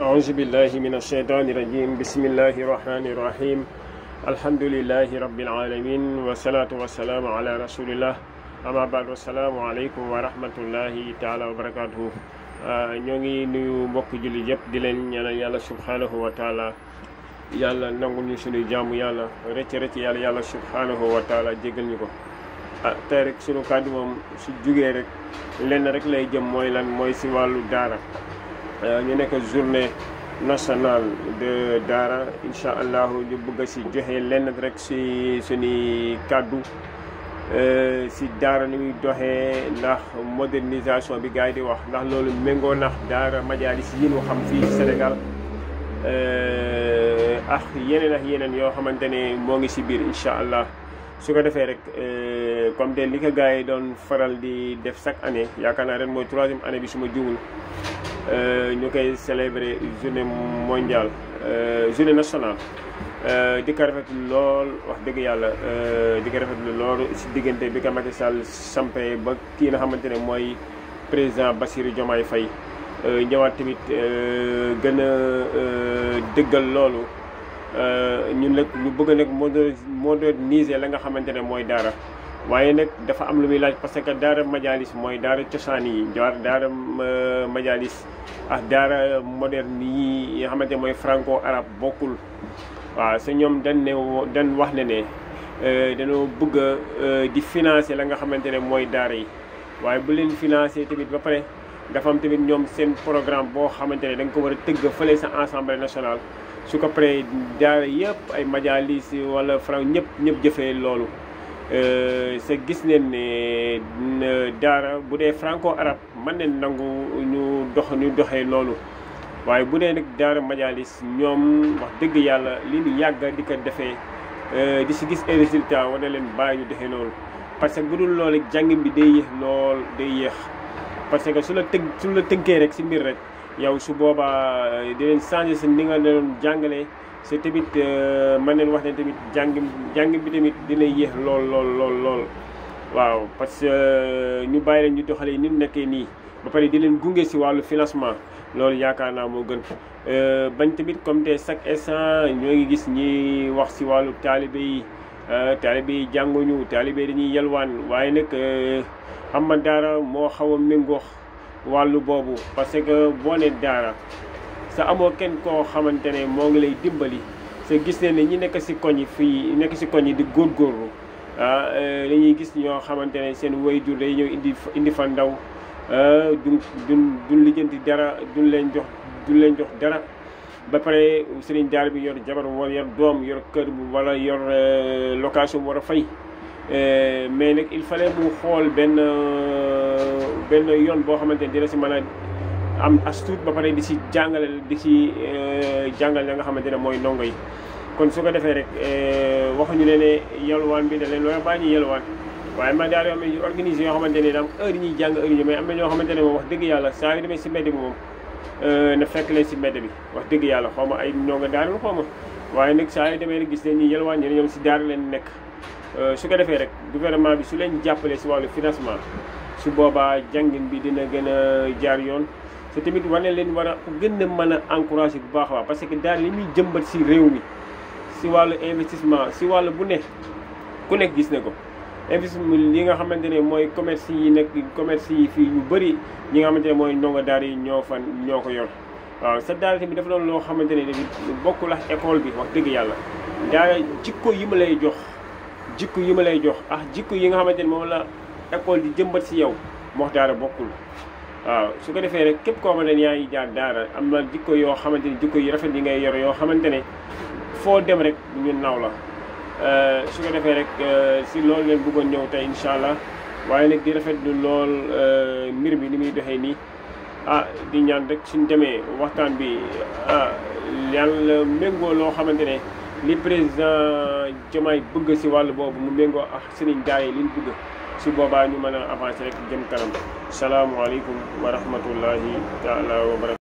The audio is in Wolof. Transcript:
أعوذ بالله من الشيطان الرجيم بسم الله الرحمن الرحيم الحمد لله رب العالمين والصلاة والسلام على رسول الله أما بعد والسلام عليكم ورحمة الله تعالى وبركاته ñoo ngi nuyu mbokk julli yëpp di leen ñaanal yàlla subhanahu wa taala yàlla nangul ñu suñu jaamu yàlla rëcc yàlla subhanahu wa taala jéggal ñu ko tey rek suñu kàddu moom su jugee rek lenn rek lay jëm mooy lan mooy si wàllu daara ñu nekk journée nationale de daara incha allahu ñu bëgg si joxe lenn rek si suñuy kàddu si daara ni muy doxee ndax modernisation bi gars yi di wax ndax loolu méngoo nax daara majaalis yi ñu xam fii Sénégal ak yeneen yoo xamante ne moo ngi si biir incha allah su ko defee rek comme de li ko gars yi doon faral di def chaque année yaakaar naa ren mooy 3e année bi su ma juumul ñu koy célébrer journée mondiale journée nationale di ko rafetlu lool wax dëgg yàlla di ko rafetlu lool si diggante bi ko Macky Sall sampé ba kii nga xamante ne mooy président Bassirou Diomaye Faye ñëwaat tamit gën a dëggal loolu ñun nag ñu bëgg nag moderniser la nga xamante ne mooy daara waaye nag dafa am lu muy laaj parce que daara majalis mooy daara cosaan yi daara majalis ak daara moderne yi nga xamante ne mooy franco arabe bokkul waaw sa ñoom dañ wax ne dañoo bëgg di financer la nga xamante ne mooy daara yi waaye bu leen financer tamit ba pare dafa am tamit ñoom seen programme boo xamante ne da nga ko war a tëgg fële sa assemblée nationale su ko paree daara yëpp ay majalis wala franc ñëpp jëfee loolu sa gis neen ne daara bu dee franco arabe mën neen nangu ñu doxee loolu waaye bu dee nag daara majalis ñoom wax dëgg yàlla li ñu yàgg di ko defee di si gis ay résultats war na leen bàyyi ñu defee loolu parce que bu dul loolu jàngin bi day yéex parce que su la tënkee rek si mbir rek yow su boobaa di leen changé sa ni nga doon jàngalee c'est tamit mën neen wax ne tamit jàngin bi tamit dina yéex lool waaw parce que ñu bàyyi leen ñu doxalee ni mu nekkee nii ba pare di leen gunge si wàllu financement loolu yaakaar naa moo gën bañ tamit comme te chaque instant ñoo ngi gis ñi wax si wàllu taalibe yi jànguñu taalibe yi dañuy yelwaan waaye nag xam nga daara moo xaw a méngoox wàllu boobu parce que boo ne daara sa amoo kenn koo xamante ne moo ngi lay dimbali sa gis ne ñi nekk si koñ yi di góorgóorlu dañuy gis ñoo xamante ne seen waajur day ñëw indi fa ndaw duñ lijjanti dara duñ leen jox dara ba pare sëriñ daara bi yor jabar wala yor doom yor kër wala yor location bu war a fay mais nag il fallait mu xool benn yoon boo xamante ne dina si mën a am astuut ba pare di si jàngal la nga xamante ne mooy ndongo yi kon su ko defee rek waxuñu ne yelwaan bi da leen war a bàyyi ñu yelwaan waaye man daal yoo xam ne organisé yoo xamante ne daam heure yi ñuy jàng heure yi mais am na ñoo xamante ne moom wax dëgg yàlla saa yu demee si mbedd bi moom na fekk leen si mbedd bi wax dëgg yàlla xaw ma ay ndongo daara xaw ma waaye nag saa yu demee rek gis leen ñi yelwaan ñi ñoom si daara leen nekk su ko defee rek gouvernement bi su leen jàppalee si wàllu financement su boobaa jàngin bi dina gën a jaar yoon te tamit war na leen war a gën a mën a encouragé bu baax a baax parce que daal li muy jëmbat si réew mi si wàllu investissement si wàllu bu nekk ku nekk gis na ko investissement yi nga xamante ne mooy commerce yi fii ñu bëri ñi nga xamante ne mooy ndongo daara yi ñoo ko yor waaw sa daara tamit dafa doon loo xamante ne tamit bokkul ak école bi wax dëgg yàlla daara jikko yi ma lay jox ak jikko yi nga xamante ne moom la école di jëmbat si yow moo daara bokkul waaw su ko defee rek képp koo xamante ne yaa ngi jaar daara am na jikko yoo xamante ne jikko yu rafet yi ngay yor yoo xamante ne foo dem rek ñu naw la su ko defee rek si loolu leen bëggoon ñëw tey incha allah waaye nag di rafetlu lool mbir bi ni muy doxee nii di ñaan rek suñ demee waxtaan bi yàlla méngoo loo xamante ne li président Diomaye bëgg si wàllu boobu mu méngoo ak sëriñ daara yi liñ bëgg su boobaa ñu mën a avancer rek jëm kanam salaamualeykum wa rahmatullahi taala wa barakatu